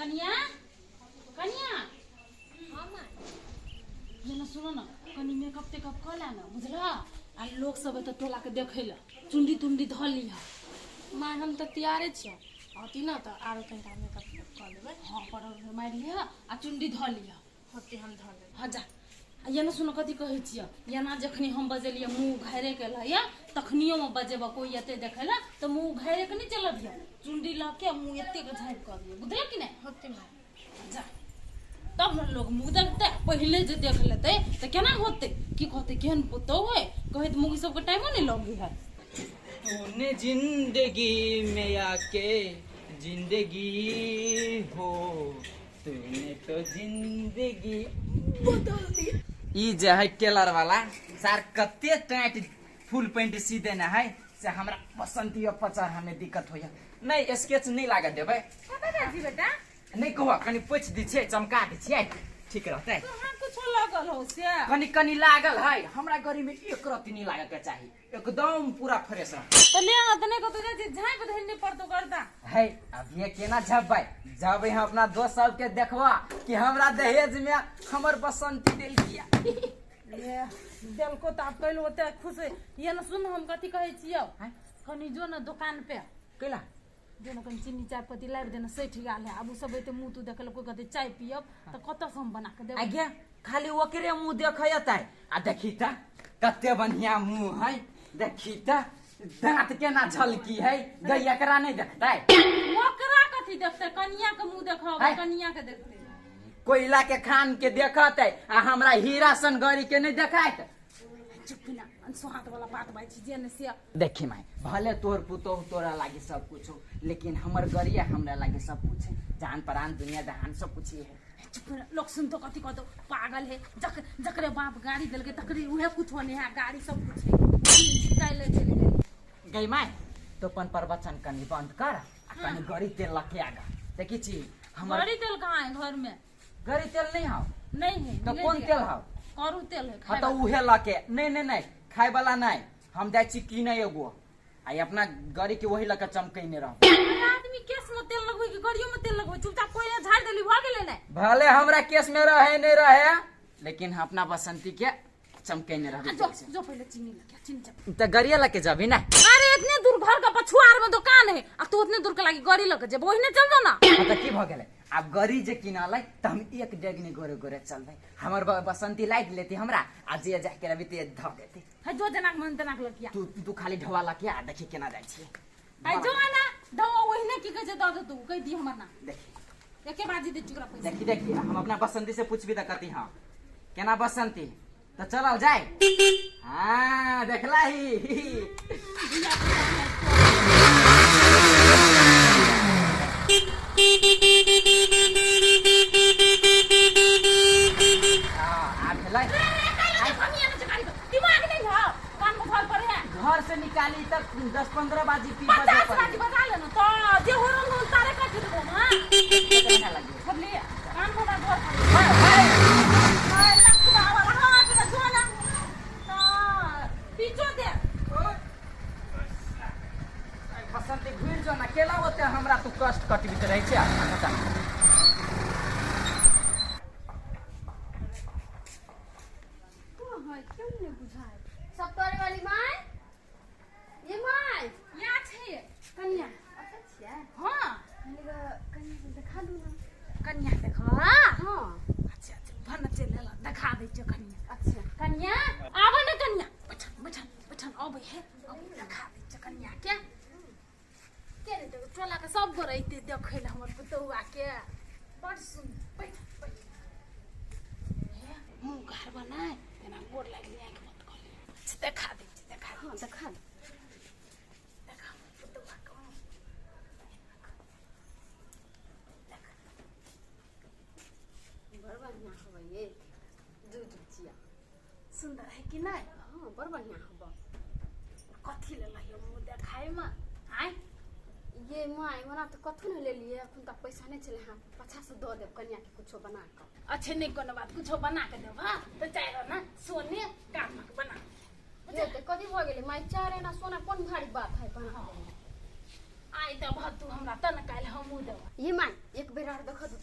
कनिया, कनिया। हाँ माय। ये ना सुनो ना, कनी मेकअप तेकअप कऽ ले ना, बुझलह? आ लोक सब एतऽ टोला के देखै लए, चुनरी तुनरी धऽ लिह। माय हम तऽ तैयारे छियौ, औती ना तऽ आरो कनिटा मेकअप तेकअप कऽ लेबै। हाँ, पाउडर उडर मारि लिह आ चुनरी धऽ लिह। होते हम धऽ लेबै। हाँ जा। आ ये ना सुनो, कथी कहै छियै, एना जखनी हम बजेलियै मुँह उघारे के लैया, तखनियो मे बजेबऽ, कोइ एतै देखै लए तऽ मुँह उघारे के नहि चलबियै, चुनरी लऽ के मुँह एते के झाँपि कऽ अबियै, बुझलह कि नहि? होते माय। जा, तब ने लोग मुँह देखतै। पहिले जे देख लेतै तऽ केना होतै? की कहतै, केहन पुतोहु है? कहैत मुँह सबके टाइमो नहि लगै है। तूने जिंदगी में आके जिंदगी हो, तूने तो जिंदगी बदल दी। ई जे है टेलर वाला सार कते टाइट फुल पैंट सी देने है से हमरा बसंती और पचार हमें दिक्कत होइया। नहीं स्केच नहीं लागत देबै। कतऽ जाइ छी बेटा? नहीं कहू, कनी पोछि दै छियै, चमका दै छियै, ठीक रहतै। कहाँ कुछो लागल हो से? कनी कनी लागल है। हमरा गरी में एक रत्ती नहीं लागल के चाही, एकदम पूरा फ्रेश रह। तऽ ले आ, तऽ नहि कतौ जाइ छी, झाँपि धरि नहि पड़तौ गर्दा। है अब ये केना झपबै? जब हम अपना दोस्त सबके देखबा कि हमरा दहेज में हमर बसंती देलकिया। ये देलको तऽ आब कैल ओते खुश। ये ने सुन, हम कथी कहै छियौ, कनी जो ने दोकान पे। कैला? जो ने कनी चीनी चाय पत्ती लाबि देने, सठि गेल है। आब ओ सब एते मुँह तू देखल, कोइ कहतै चाय पियब तऽ कतऽसँ हम बना कऽ देबै? आज्ञा खाली ओकरे मुँह देखै आ देखी तऽ कते बढ़िया मुँह है, देखी तऽ दाँत केना झलकी है गई, एकरा नहीं देखतै? ओकरा कथी देखतै? कनिया के मुँह देखब, कनिया के देखतै। कोयला के खान के देखतै आ हमरा हीरा सन गरी के नहीं देखायत? चुप ना, अनसोहाँत वाला बात बाजै छी जे ने से। देखी माय, भले तोहर पुतोह तोरा लागी सब कुछ हो, लेकिन हमर गरिया हमरा लागी सब कुछ है, जान प्राण दुनिया जहान सब कुछ ही है। चुप ना, लोग सुनतो कथी कहतो, पागल है, जक जकरे बाप गाड़ी देलकै तकरे उहे कुछो नहीं है, गाड़ी सब कुछ है, काल्हि चलि गेली। गई माय, तो अपन प्रवचन कनी बंद कर आ कनी गरी तेल लके आगा। देखी छी हमर गरी तेल कहाँ है घर में? गरी तेल नहीं हौ? नहीं है। तो नहीं कौन है। तेल हौ? करू तेल है। हाँ तो उहे लके। नहीं नहीं नहीं, खाए वाला नहीं, हम जाइ छी की नहीं एगो आ अपना गरी के वही लके चमकैने रह। आदमी केस में तेल लगबै कि गड़ियो में तेल लगबै? चुपचाप कोई ने झाड़ देली, भऽ गेलै ने। भले हमरा केस में रहे नहीं रहे, लेकिन हम अपना बसंती के चमकैने रहबे। जो जो, पहले चीनी लगे, चीनी चप। त गरिया लके जाबी ना? अरे इतने दूर घर का पछुआर में दुकान है आ तू उतने दूर के लागी गड़ी लके जेब? ओहिने चल जो ना। हाँ, त की भ गेलै? आब गड़ी जे किनलै त हम एक डेग ने गोरे गोरे चलबै, हमर बसंती लाइट लेती हमरा आ जे जाके रहबी ते धऽ देती। है जो, जेना मन तेना लकिया। तू तू खाली ढवा लके आ, देखी केना जाइ छी। है जो ना ढवा, ओहिने की कहै छै दऽ दे, तू कहि दी हमर ना। देखी। एके बाजी दे चुकरा पैसा। देखी देखी, हम अपना बसंती से पूछबी त कती हाँ केना बसंती त चलल जाय। हाँ देखला ही। हाँ, आ भेलै। दिमाग नहीं है, कान में घर पर है। घर से निकाली तक 10-15 बाजी पी बजे 50 बाजी बजा लेना तो जे हो रंग तारे काट देबो। हां बुझलिए, कान में घर पर हाय लखवा वाला। हां तो जो ना पीछो दे। बसंती घुरि जो ना, केला ओते हमरा तू कष्ट कटबित रहै छै। अच्छा क्यों नहीं बुझाए सब तोरे वाली माय? ये my या छै कन्या। अच्छा छियै? हां। कन्या के देखा दू ना। कन्या देखा? हां। अच्छा अच्छा, भन चलि एला, देखा दै छियौ कन्या। अच्छा। कन्या आबऽ ने कन्या, बैठन बैठन बैठन, अबै है, अबै, देखा दै छियौ कन्या के। के रे देखो, टोला के सब गोरे अइते देखै लए हमर पुतौआ के, बड़ सुन्दर। बैठ बैठ। हे मुँह घर बनाय तेना गोर लागली, आँखि बंद कऽ ले। अच्छा, देखा दै छी, देखा दै। हां देखा दे। देखा हमर पुतौआ के मुँह। बड़ बढ़िया हबै ये दूध चिया। सुन्दर है कि नहीं? हां बड़ बढ़िया हबै। कथी लेलही मुँह देखाय में आय? ये my ओना तऽ कथू नहि लेलियै, अखन तक पैसा नहि छलै हाथ, पाछा से दऽ देब कनिया के कुछो बना कऽ। अच्छा नहीं कोनो बात, कुछो बना के देब। हाँ तऽ चाय ना सोने कामक बना। ये तऽ कथी भऽ गेलै माय, चार एना सोना कोन भारी बात है बना। आइ देबह तू हमरा तऽ ने काल्हि हमहूँ देबह। ये my एक बेर आर देख दू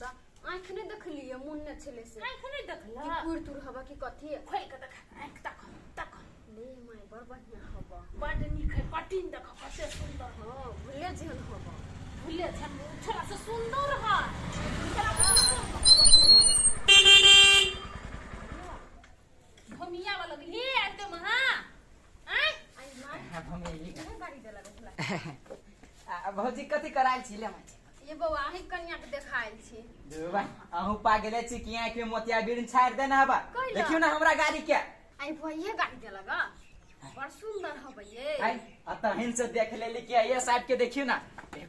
छलै से। आँख नहि देखला की कुर तुर हवा की कथी खोल के देख, आँख तक तक ले my बड़ बढ़िया हवा, बड नीक है। कटिन देख कते सुंदर। हां भुले जेहन हवा, भुले छन छोरा से सुंदर है। भमिया वाला लगली आते महा आय आई माय हां भमिया केहन गाड़ी देला देखला। भौजी कथी करायल छी ले माय? ये बौआ अहीं कन्या के देखायल छी। दुबा अहूँ पागले छी कि आँख में मोतिया बिरिन छाड़ देना हबा। देखियो ना हमरा गाड़ी के। आई भइये गाड़ी देलक बड़ सुंदर हबे ये। आई अतहिन से देख लेली कि ये साहब के देखियो ना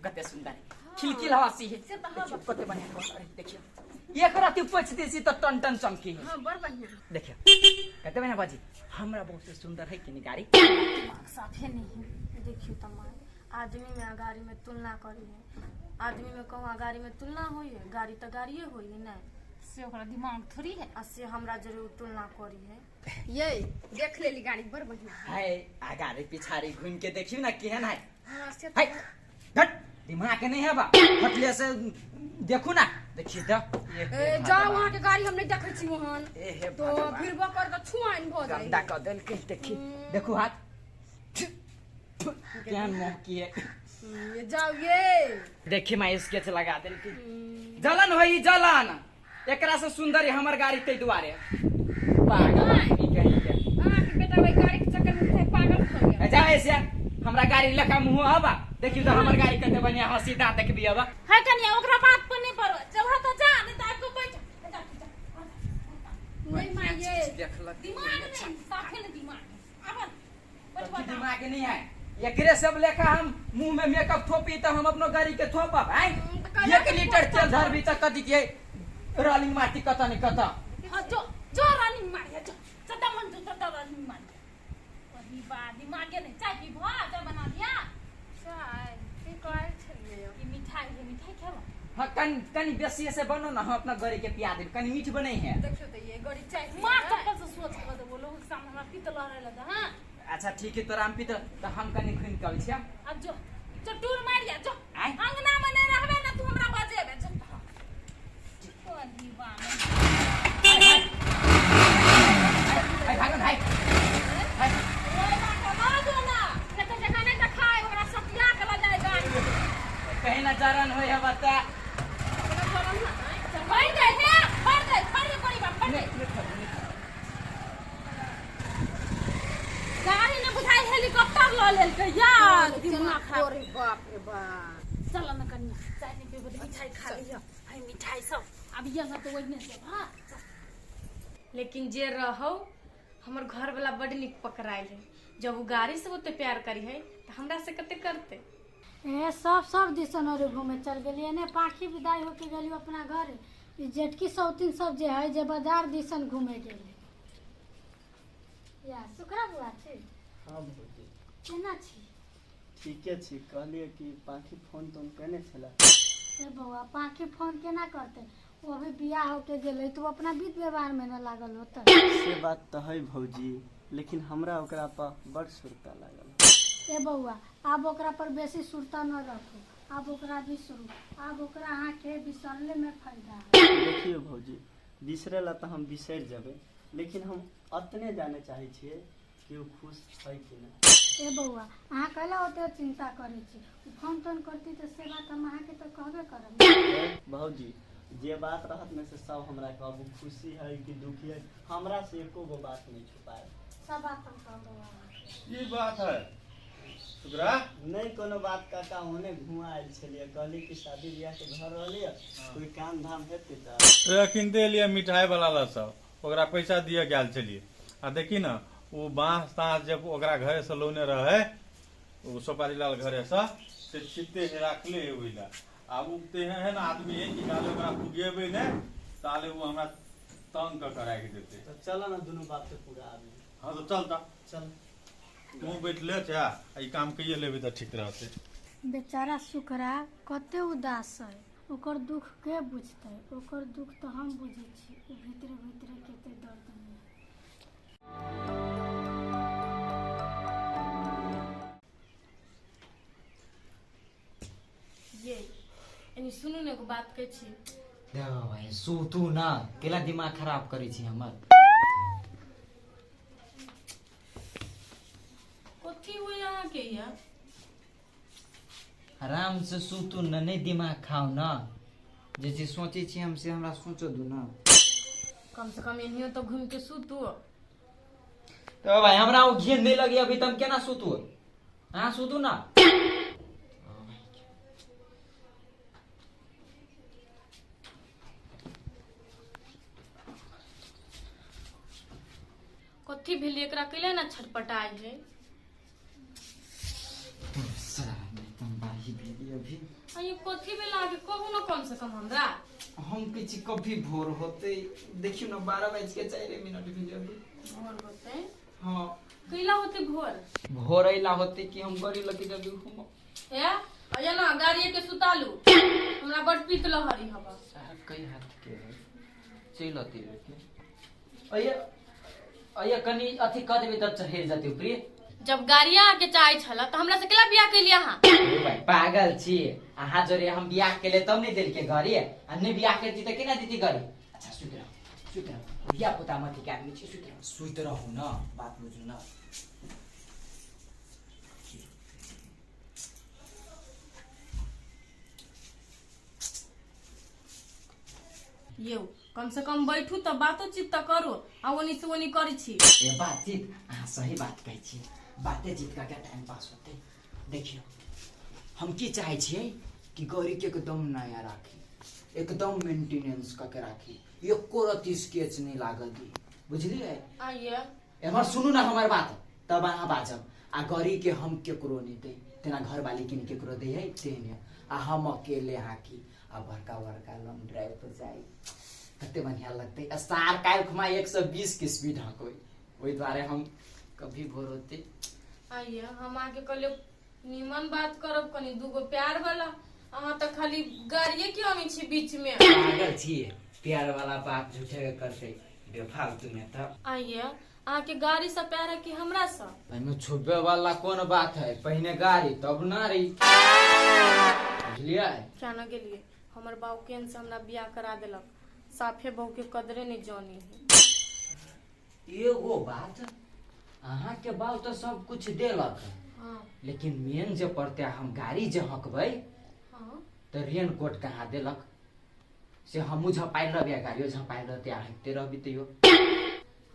कते सुंदर खिलखिल हंसी है। से त हबा कते बढ़िया। अरे देखियो एक रात पोछ देसी त टन टन चमकी है। हां बड़ बढ़िया। देखियो कते बढ़िया बाजी, हमरा बहुत सुंदर है कि नी गाड़ी। साफे नहीं देखियो त माय आदमी में आ गाड़ी में तुलना करी है। आदमी में कहूँ गाड़ी में तुलना होई है, गाड़ी तो गाड़िए होई है ना, से ओकरा दिमाग थोड़ी है आ से हमरा जरूर तुलना करी है। ये देख लेली गाड़ी बड़ बढ़िया है। आ गाड़ी पिछाड़ी घूम के देखियो ना केहन है। हां से है घट दिमाग नहीं है बा फटले से देखू ना। देखिए त ए जाओ वहां के गाड़ी हम नहीं देखै छी वहां तो तो फिर बकर के छुआइन भ जाई गंदा क देल के। देखी देखू हाथ केहन मुंह की है। ये जाओ ये देखी मां स्केच लगा देल की जलन होई जलन। एकरा से सुंदर हमर गाड़ी ते दुआरे पागल आदमी कहीं के। हां के बेटा भाई गाड़ी के चक्कर में पागल हो गया। जा ऐसे हमरा गाड़ी लका मुंह हबा। देखियो त हमर गाड़ी कते बढ़िया हंसी दांत देखबी हबा। है कन्या ओकरा बात पर नहीं पड़ो, जब तो जा नहीं त आपको बैठ जा जा। नहीं मां ये देखलक दिमाग नहीं साफे नहीं दिमाग आवन बैठ दिमाग नहीं है। एकरे सब लेखा हम मुंह में मेकअप थोपी त हम अपनो गाड़ी के थोपब। आय 1 लीटर तेल धरबी त कदी के रॉलिंग मारती कत नहीं कत। हां जो जो रनिंग मारिया जो सदा मन जो सदा रनिंग मार वही बा दिमाग नहीं। चाय पी भा चाय बना दिया। चाय की कहै छलियै ई मिठाई है, मिठाई खेबो? हां कन कनी बेसी से बनो ना, हम अपना गाड़ी के पिया देब। कनी मीठ बनै है। देखियो त ये गाड़ी चाय मार चप्पल से सोच के दे बोलो के सामने हमरा पीत लहरे लगा। हां अच्छा ठीक है तोरा हम पीत त हम कनी घुमि के अबै छियै। अब जो जो टूर मारिया जो अंगना में नहीं रहबे ना तू हमरा बजेबे जो वही बा हाय भागन हाय हाय ओए बाटा ना जो ना नहीं तो जगह नहीं देखाए ओकरा सटिया के ल जाए गाड़ी कहीं ना जरन होय है बता। फड़ दे हे फड़ दे फड़ दे पड़ी बा फड़ दे गाड़ी ने बुझाई हेलीकॉप्टर ल लेलकै यार दिमाग खराब। अरे बाप रे बाप। चल न कन्या चाय नहीं पीबो त मिठाई खा लियो। हाय मिठाई सब अब ये न तो ओहिने सब। हां लेकिन जे रहो हमर घर वाला बड़ निक पकड़ायल है। जब वो गाड़ी से ओते प्यार करी है त हमरा से कते करते। ए सब सब दिसन और घूमे चल गेलिए ने पाखी विदाई होके गेलियो अपना घर। ई जेटकी सौतीन सब जे है जे बाजार दिसन घूमे गेले। या सुखरा बुआ छी? हां भौजी केना छी? ठीके छी। कहलिए कि पाखी फोन तुम केने छला? ए बौआ पाखी फोन केना करते, वो अभी बियाह होके गेलै तो अपना विध व्यवहार में न लागल होता। से बात त है भौजी, लेकिन हमरा ओकरा पर बड़ सुरता लागल। ए बौआ आब ओकरा पर बेसी सुरता न रखू, आब ओकरा बिसरू, आब ओकरा अहाँ के बिसरले में फायदा है। देखियो भौजी बिसरे ला त हम बिसर जेबै, लेकिन हम अतने जाने चाहे छियै कि ओ खुश है कि ना। ए बौआ अहाँ कहला ओते चिंता करै छी, फोन तोन करती त से बात हम अहाँ के त कहबे करब। भौजी जे बात रहत ने से सब हमरा कहबू, खुशी है कि दुखी है हमरा से एको गो बात नहीं छुपाए, सब बात हम कहब बौआ। ई बात है सुगरा? नहीं कोनो बात काका, होने घुमा आयल छलियै, कहली कि शादी बियाह के घर रहलियै कोई काम धाम हेतै त किनते एलियै मिठाई वाला ला सब ओकरा पैसा दिए गेल छलियै। आ देखी न ओ बाँस ताँस जब ओकरा घरे से लौने रहे ओ सोपारी लाल घरे से छिपते हे राखले हे ओहि ला। आब उ तेहन है ना आदमी है कि काले ओकरा पुगेबै ने ताले ओ हमरा तंग क के राखि देतै। तो चल ना दुनू बाप से पूरा आबी। हाँ तो चल त चल तू बैठले छ आ ई काम कइए लेबै त ठीक रहतै। बेचारा सुखरा कते उदास है, ओकर दुख के बुझतै? ओकर दुख तो हम बुझै छी, ओ भीतरे भीतरे कते दर्द में। ये एनी सुनू ने एगो बात कहै छी। देखो भाई सुतू ना केला दिमाग खराब करै छी हमर। कथी हुई अहाँके या? आराम से सुतू न, नहीं दिमाग खाओ न, जे चीज सोचै छी हम से हमरा सोचो दू न। कम से कम एनियो तो घूम के सुतू। तो भाई हमरा ओ घिन नहीं लगी अभी, तुम केना सुतू? हाँ सुतू ना। कथी भेल एकरा कैले ना छटपटाइ है? अभी अयो कथी भेल अहाँके कहू ना कम से कम हमरा। हम किछु कभी भोर होते देखियो ना 12:04 भेल अभी। भोर होते? हाँ। कैला होते भोर? भोर अइला होते कि हम गड़ी लगे जब घूमो। ए अया ना गाड़ी के सुतालू, हमरा बड़ पीत लहरी हवा। साहब कई हाथ के है चल अते के अया अया कनी अथी क देबे तब चढ़ जते ऊपरी। जब गाड़िया के चाहे छला त हमरा से केला बियाह कैलिए अहाँ? ए भाई पागल छी अहाँ जोरे हम बियाह केले तब नहीं देलके घरे, आ नहीं बियाह करती त केना देती घरे? अच्छा सुत रहो सुत रहो, बियाह पुता मत के आदमी छी, सुत रहो सुत रहू न, बात बुझू न। यौ कम से कम बैठू त बातोचीत त करू, आ ओनी से ओनी करै छी। ए बातचीत अहाँ सही बात कहै छी, बाते चीत का क्या टाइम पास होते। देखियो हम की चाहे छियै कि गौरी के एकदम नया राखी, एकदम मेंटेनेंस कऽ के राखी, एको रत्ती स्केच नहीं लागल दी, बुझलियै? आइए एमहर सुनू ना हमर बात तब अहाँ बाजब। आ गौरी के हम केकरो नहीं दै, तेना घरवाली किन केकरो दै है तेहने, आ हम अकेले हाँकी आ बड़का बड़का लॉन्ग ड्राइव पर जाई कते बढ़िया लगतै। आ सार काल्हि खुमा 120 के स्पीड हाँकबै, ओहि दुआरे हम कभी भोर होते। आइए हम अहाँके कहलियै नीमन बात करब कनी दूगो प्यार वाला, अहाँ तऽ खाली गाड़िए के अनै छी बीच में। पागल छी प्यार वाला बात झूठे के करते बेफालतू में। तब आइए अहाँके गाड़ी से प्यार है कि हमरा से? एहिमे छुपे वाला कोन बात है, पहिने गाड़ी तब नारी, बुझलियै? क्या न गेलियै हमर बाबू केन से हमरा बियाह करा देलक, साफे बहू के कदरे नहीं जानी है। एगो बात अहाँ के बाप तो सब कुछ देलक, हाँ। लेकिन मेन जे पड़ते हम गाड़ी जे हकबै हाँ। तो रेन कोट कहाँ देलक से हमहूँ झपायल रहबै, गाड़ियो झपायल रहते हकते रहबी तैयो।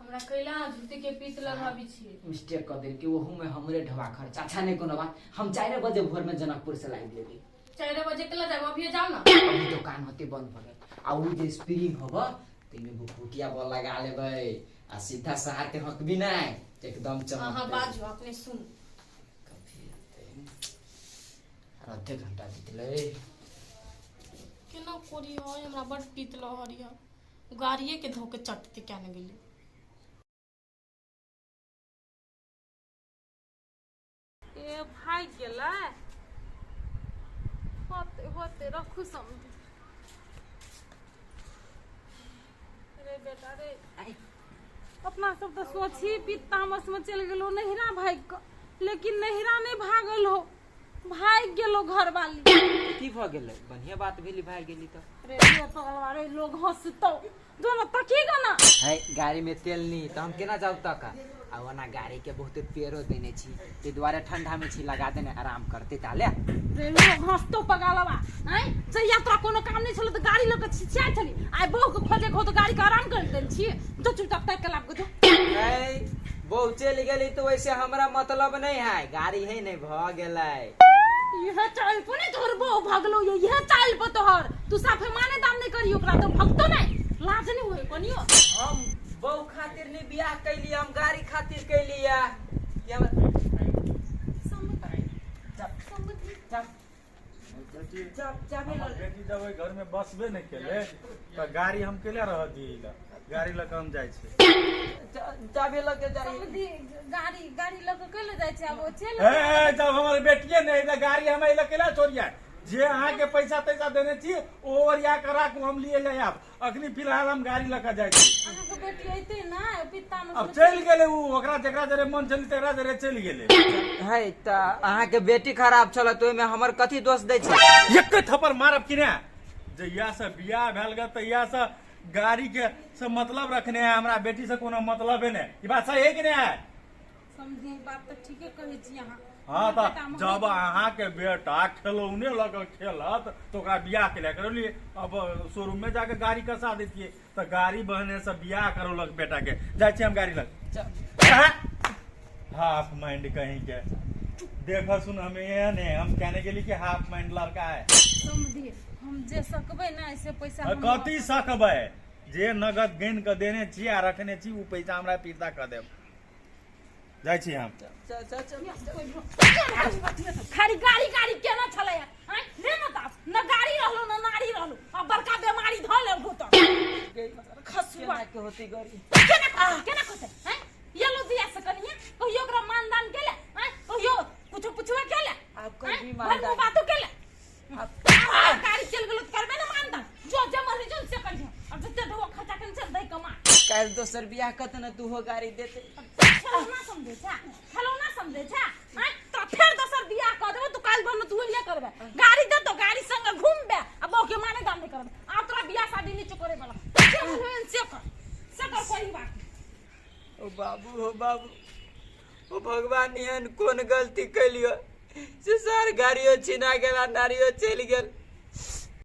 हमरा कैला झूठी के पीत लगाबी छी। मिस्टेक कर देलकै ओहू में हमरे ढवा खर्चा। अच्छा नहीं कोनो बात, हम 4 बजे भोर में जनकपुर से लाइव लेबै। 4 बजे केला जाब? अभिये जाओ ना। अभी दुकान होते बंद भ गेल, आ उ जे स्प्रिंग होब तइमे भुकभुकिया बॉल लगा लेबै आ सीधा शहर के हकबी नहीं एकदम चमकतै। अहाँ बाजू अपने सुन। कभी होतै आधे घंटा बीतलै। केना कोरी है हमरा बड़ पीत लहरी है, गाड़िए के धोके चटते क्या न गेली। ए भाग गेलै होते होते रखू समझ। रे बेटा रे अपना सब तो सोची पीत तामस में चल गेलो नहिरा भाग के, लेकिन नहिरा नहीं भागल हो, भाग गेलो घर वाली। की भ गेलै? बढ़िया बात भेली भाग गेली तो। रे रे पगलवा रे लोग हंसतौ दोनों तकी ग ना। है गाड़ी में तेल नहीं तो हम केना जाऊ तक? आ ओना गाड़ी के बहुते पेड़ो देने छी ताहि दुआरे ठंडा में छी लगा देने आराम करते ताले। रे लोग हंसतौ पगलवा आय जहिया तोरा कोनो काम नहीं छलो त गाड़ी लऽ के छिछियाइ छली, आइ बहू के खोजे के हो त गाड़ी के आराम कर देल छी, जो चुपचाप ताकि के लाब के जो। है बहू चलि गेली तो वैसे हमरा मतलब नहीं है, गाड़ी है नहीं भ गेलै। यह चाल पर नहीं तोहर बहू भागलो ये, यह चाल पर तोहर तू साफे माने दाम नहीं करी ओकरा तो भगतो नहीं, लाज नहीं होय कोनियो। हम बहू खातिर नहीं बियाह कैली, हम गाड़ी खातिर कैली या बेटी जब ओहि घर में बसबे नहीं केले तो गाड़ी हम केले रह दिए, गाड़ी लऽ के हम जाइ छी। चाबी लऽ के जाइ। गाड़ी गाड़ी लऽ के केले जाइ छै आब ओ चलि। ए जब हमर बेटिए नहीं तऽ गाड़ी हम एहि लऽ केला छोड़िया, जे अहाँ के पैसा तैसा देने छी ओ ओरिया के राखू, हम लिए जाय आब। अखनी फिलहाल हम गाड़ी लऽ के जाइ छी। अहाँ के बेटी अइते ना पिता में अब चलि गेलै उ, ओकरा जकरा जरे मन छलै तकरा जरे चलि गेलै। है तऽ अहाँ के बेटी खराब छल तऽ ओहिमे हमर कथी दोष दै छै? एके थप्पड़ मारब कि ने जहिया से बियाह भेल गे तहिया से गाड़ी के से मतलब रखने है, हमरा बेटी से कोनो मतलबे नहि। ई बात सही है कि नहीं है? समझी बात तऽ ठीके कहै छी अहाँ। हाँ, बेटा तऽ हम जब अहाँ के बेटा खेलौने लऽ के खेलत तऽ ओकरा बियाह के लिए करौलियै। अब शोरूम में जाके गाड़ी कसा देतियै तऽ गाड़ी बहने से बियाह करौलक बेटा के। जाइ छी हम गाड़ी लग। हाफ माइंड कहीं के देखो सुन, हमें ये नहीं, हम कहने के लिए कि हाफ माइंड लड़का है। समझी हम जे सकबै ने से पैसा हम कथी सकबै? जे नगद गिन के देने छी आ रखने छी ओ पैसा हमरा पीता कऽ देब। जाइ छी हम। खाली गाड़ी गाड़ी केना छलै आँय ले न तऽ न गाड़ी रहलो न नाड़ी रहलो, आ बड़का बेमारी धऽ लेलको तऽ खसुआ केना के होती गरी? केना केना कहतै आँय? येलो दिया से कनिया कहियो ओकरा मानदान केले आँय? कहियो कुछो पुछबे केले? आब करबी आँय? मानदान? भरि मुँह बातो केले? आब आ गाड़ी चलि गेलो तऽ करबे ने मानदान, जो जे मर्जी जो से करिहे, अब जते ढोआ खर्चा केने छै दै कमा। काल्हि दोसर बियाह करते ने तू हो गाड़ी देते। खेलौना समझे छा, खेलौना समझे छा आँय? तो फेर दोसर बियाह कऽ देबो, तू काल्हि भरमे तू ओहिने करबे, गाड़ी देतो गाड़ी संग घूमबे आ बहू के माने दान नहि करबे। आब तोरा बियाह शादी नहि करे वाला, जे मन होय से कर, से कर, कोई बात नहि। ओ बाबू, हो बाबू, ओ भगवान, एहन कोन गलती कैलियो से सार गाड़ियो छिना गेल आ नारियो चलि गेल।